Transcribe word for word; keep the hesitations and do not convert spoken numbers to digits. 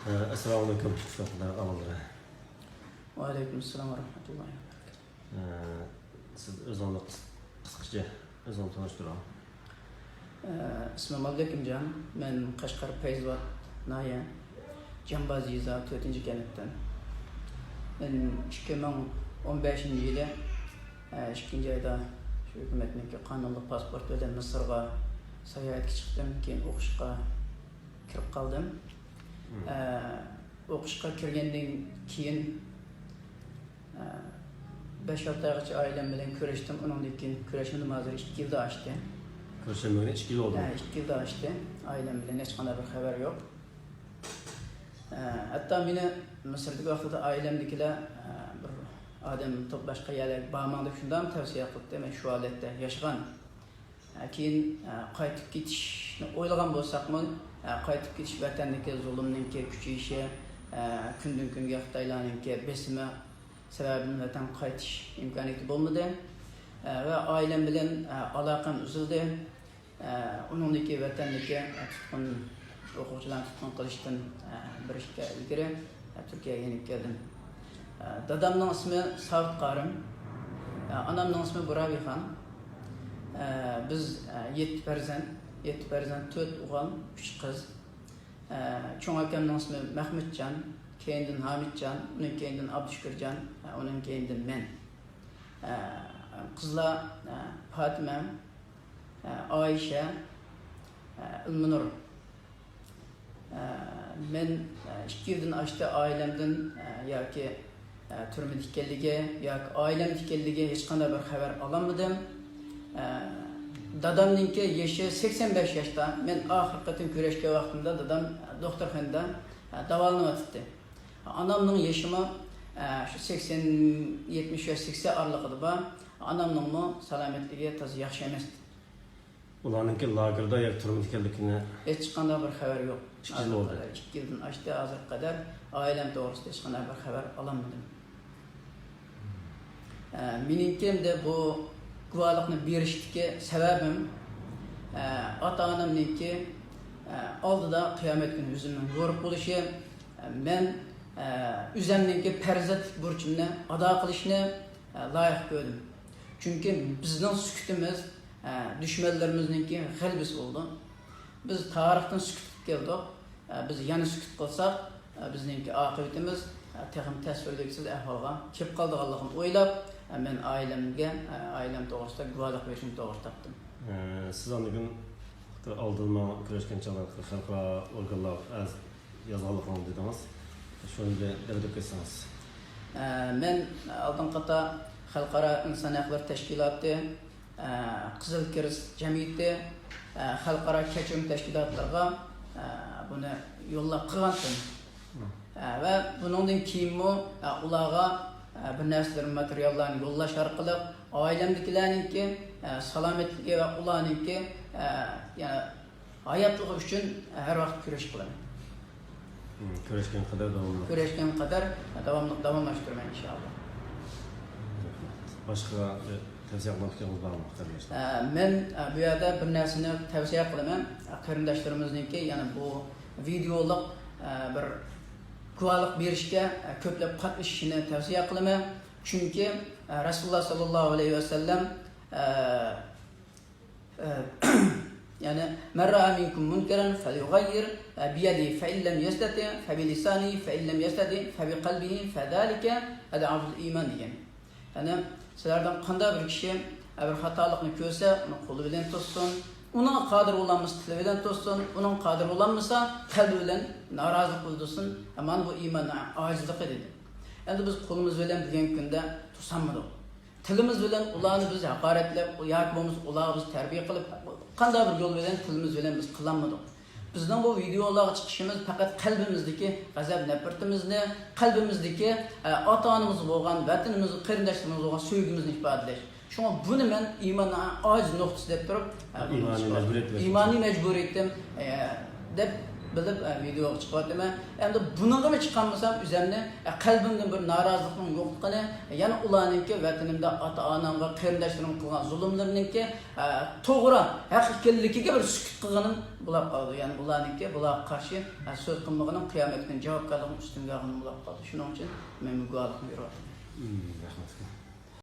ئەسسالامۇئەلەيكۇم، ئۇستازلار، ئاغىلار. ۋەئەلەيكۇم ئەسسالام ۋە رەھمەتۇللاھى ۋە بەرىكاتۇھ. ئە، سىز ئۆزىڭىزنى قىس-، قىسقىچە ئۆزىڭىزنى تونۇشتۇرۇڭ. ئە، ئىسمىم ماللىبېكىمجان. مەن قەشقەر پەيزىۋات ناھىيە جامباز يېزا تۆتىنچى كەنتتىن. مەن ئىككى مىڭ ئون بەشىنچى يىلى، ئە، ئىككىنچى ئايدا شۇ ھۆكۈمەتنىڭكى قانۇنلۇق پاسپورت بىلەن مىسىرغا ساياھەتكە چىقتىم. كېيىن ئوقۇشقا كىرىپ قالدىم. مم. ئە، ئوقۇشقا كىرگەندىن كېيىن، ئە، بەش-ئالتە ئايغىچە ئائىلەم بىلەن كۆرۈشتۈم. ئۇنىڭدىن كېيىن كۆرۈشمىدىم. ھازىر ئىككى يىلدا ئاشتى. كۆرۈشەلمىگىنى ئىككى يىل بولدى. ھە، ئىككى يىلدا ئاشتى. ئائىلەم بىلەن ھېچقانداق بىر خەۋەر يوق. ئە، ھەتتا مېنى مىسىردىكى ۋاقتىدا ئائىلەمدىكىلەر، ئە، بىر ئادەم تاپىپ باشقا يەرلەرگە بارماڭ دەپ شۇنداقمۇ تەۋسىيە قىلدى. مەن شۇ ھالەتتە ياشىغان. كېيىن، قايتىپ كېتىشنى ئويلىغان بولساقمۇ، قايتىپ كېتىش ۋەتەندىكى زۇلۇمنىڭكى كۈچىيىشى، كۈندىن كۈنگە خىتايلارنىڭكى بېسىمى سەۋەبىدىن ۋەتەنگە قايتىش ئىمكانىيىتى بولمىدى. ۋە ئائىلەم بىلەن ئالاقەم ئۈزۈلدى. ئۇنىڭدىن كېيىن ۋەتەندىكى تۇتقۇن ئوقۇغۇچىلارنى تۇتقۇن قىلىشتىن، ئە، بىر ئىككى ئاي ئىلگىرى، ئە، تۈركىيەگە يېنىپ كەلدىم. ئە، دادامنىڭ ئىسمى ساۋۇت قارىم. ئە، ئانامنىڭ ئىسمى بۇرابىخان. ئە، بىز، ئە، يەتتە پەرزەنت، يەتتە پەرزەنت، تۆت ئوغۇل، ئۈچ قىز. ئە، چوڭ ئاكامنىڭ ئىسمى مەخمۇتجان، كەينىدىن ھامىتجان، ئۇنىڭ كەينىدىن ئابدۇشۈكۈرجان، ئە، ئۇنىڭ كەينىدىن مەن. ئە، قىزلار، ئە، پاتىمە، ئە، ئائىشە، ئە، ئىلمىنۇر. ئە، مەن، ئە، ئىككى يىلدىن ئاشتى ئائىلەمدىن، ئە، ياكى، ئە، تۈرمىدە ئىكەنلىكى، ياكى ئائىلەمدە ئىكەنلىكى ھېچقانداق بىر خەۋەر ئالالمىدىم. ئە، دادامنىڭكى يېشى سەكسەن بەش ياشتا. مەن ئاخىرقى قېتىم كۆرۈشكەن ۋاقتىمدا دادام، ئە، دوختۇرخانىدا، ئە، داۋالىنىۋاتاتتى. ئانامنىڭ يېشىمۇ، ئە، شۇ سەكسەن، يەتمىش ياش، سەكسەن ئارىلىقىدا بار. ئانامنىڭمۇ سالامەتلىكى تازا ياخشى ئەمەستى. ئۇلارنىڭكى لاگېردا ياكى تۈرمىدە ئىكەنلىكىنى ھېچقانداق بىر خەۋەر يوق. ئىككى يىل بولدى. ھازىرغا قەدەر، ئىككى يىلدىن ئاشتى، ھازىرغا قەدەر ئائىلەم توغرىسىدا ھېچقانداق بىر خەۋەر ئالالمىدىم. ئە، مېنىڭكى ئەمدى بۇ گۇۋاھلىقنى بېرىشتىكى سەۋەبىم، ئە، ئاتا-ئانامنىڭكى، ئە، ئالدىدا قىيامەت كۈنى ئۆزۈمنىڭ يورۇق بولۇشى، ئە، مەن، ئە، ئۆزۈمنىڭكى پەرزەنتلىك بۇرچۇمنى ئادا قىلىشنى، ئە، لايىق كۆردۈم. چۈنكى بىزنىڭ سۈكۈتىمىز، ئە، دۈشمەنلىرىمىزنىڭكى غەلىبىسى بولىدۇ. بىز تارىختىن سۈكۈت قىلىپ كەلدۇق. ئە، بىز يەنە سۈكۈت قىلساق، ئە، بىزنىڭكى ئاقىۋىتىمىز، ئە، تېخىمۇ تەسۋىرلىكسىز ئەھۋالغا كېلىپ قالىدىغانلىقىنى ئويلاپ، ئە، مەن ئائىلەمگە، ئە، ئائىلەم توغرىسىدا گۇۋاھلىق بېرىشنى توغرا تاپتىم. ئە، سىز ئاندىن كېيىن ئالدىن ماڭا كۆرۈشكەن چاغلاردا خەلقئارا ئورگانلارغا ئەرز يازغانلىقىڭىزنى دېدىڭىز. شۇنى بىر دەۋېتىپ كەتسىڭىز. ئە، مەن ئالدىنقى قاتار خەلقئارا ئىنسان ھەقلىرى تەشكىلاتى، ئە، قىزىل كىرېست جەمئىيىتى، ئە، خەلقئارا كەچۈرۈم تەشكىلاتلىرىغا، ئە، بۇنى يوللاپ قىلغانتىم. ئە، ۋە بۇنىڭدىن كېيىنمۇ، ئە، ئۇلارغا، ئە، بىر نەرسىلەر، ماتېرىياللارنى يوللاش ئارقىلىق ئائىلەمدىكىلەرنىڭكى، ئە، سالامەتلىكى ۋە ئۇلارنىڭكى، ئە، يەنە ھاياتلىقى ئۈچۈن ھەر ۋاقىت كۈرەش قىلىمەن. مم، كۈرەشكەن قەدەر داۋاملىق. كۈرەشكەن قەدەر داۋاملىق داۋاملاشتۇرىمەن، ئىنشائاللا. باشقا، ئە، تەۋسىيە قىلىدىغىنىڭىز بارمۇ، قېرىنداشلار؟ ئە، مەن، ئە، بۇ يەردە بىر نەرسىنى تەۋسىيە قىلىمەن. ئە، قېرىنداشلىرىمىزنىڭكى يەنە بۇ ۋىدېئولۇق، ئە، بىر گۇۋاھلىق بېرىشكە، ئە، كۆپلەپ قاتنىشىشىنى تەۋسىيە قىلىمەن. چۈنكى، ئە، رەسۇلۇللا ساللاللاھۇ ئەلەيھى ۋەسەللەم، ئە، ئە، يەنى، «من رأى منكم منكرا فليغير بيده، فإن لم يستطع فبلسانه، فإن لم يستطع فبقلبه، فذلك أضعف الإيمان» دېگەن. يەنى، سىلەردىن قانداق بىر كىشى، ئە، بىر خاتالىقنى كۆرسە، ئۇنى قولى بىلەن توسسۇن. ئۇنىڭغا قادىر بولالمىسا، تىلى بىلەن توسسۇن. ئۇنىڭغا قادىر بولالمىسا، قەلبى بىلەن نارازىلىق بىلدۈرسۇن. مانا بۇ ئىماننىڭ ئاجىزلىقى، دېدى. ئەمدى بىز قولىمىز بىلەن بۈگۈنكى كۈندە توسالمىدۇق. تىلىمىز بىلەن ئۇلارنى بىز ھاقارەتلەپ ياكى بولمىسا ئۇلارغا بىز تەربىيە قىلىپ، قانداق بىر يول بىلەن تىلىمىز بىلەن بىز قىلالمىدۇق. بىزنىڭ بۇ ۋىدېئولارغا چىقىشىمىز پەقەت قەلبىمىزدىكى غەزەپ-نەپرىتىمىزنى، قەلبىمىزدىكى، ئە، ئاتا-ئانىمىزغا بولغان، ۋەتىنىمىزگە، قېرىنداشلىرىمىزغا بولغان سۆيگۈمىزنى ئىپادىلەش. شۇڭا بۇنى مەن ئىماننىڭ ئاجىز نۇقتىسى دەپ تۇرۇپ، ئە، ئىمانىي مەجبۇرىيەت بىلەن. ئىمانىي مەجبۇرىيىتىم، ئە، دەپ بىلىپ، ئە، ۋىدېئوغا چىقىۋاتىمەن. ئەمدى بۇنىڭغىمۇ چىقالمىسام، ئۆزۈمنى، ئە، قەلبىمدىن بىر نارازىلىقنىڭ يوقلۇقىنى، يەنە ئۇلارنىڭكى ۋەتىنىمدە ئاتا-ئانامغا، قېرىنداشلىرىمغا قىلغان زۇلۇملىرىنىڭكى، ئە، توغرا، ھەق ئىكەنلىكىگە بىر سۈكۈت قىلغىنىم بولاپ قالىدۇ. يەنى ئۇلارنىڭكى بۇلارغا قارشى، ئە، سۆز قىلمىغىنىم، قىيامەت كۈنى جاۋابكارلىقىمنى ئۈستۈمگە ئالغىنىم بولاپ قالىدۇ. شۇنىڭ ئۈچۈن مەن گۇۋاھلىقنى بېرىۋاتىمەن. مم، رەھمەت.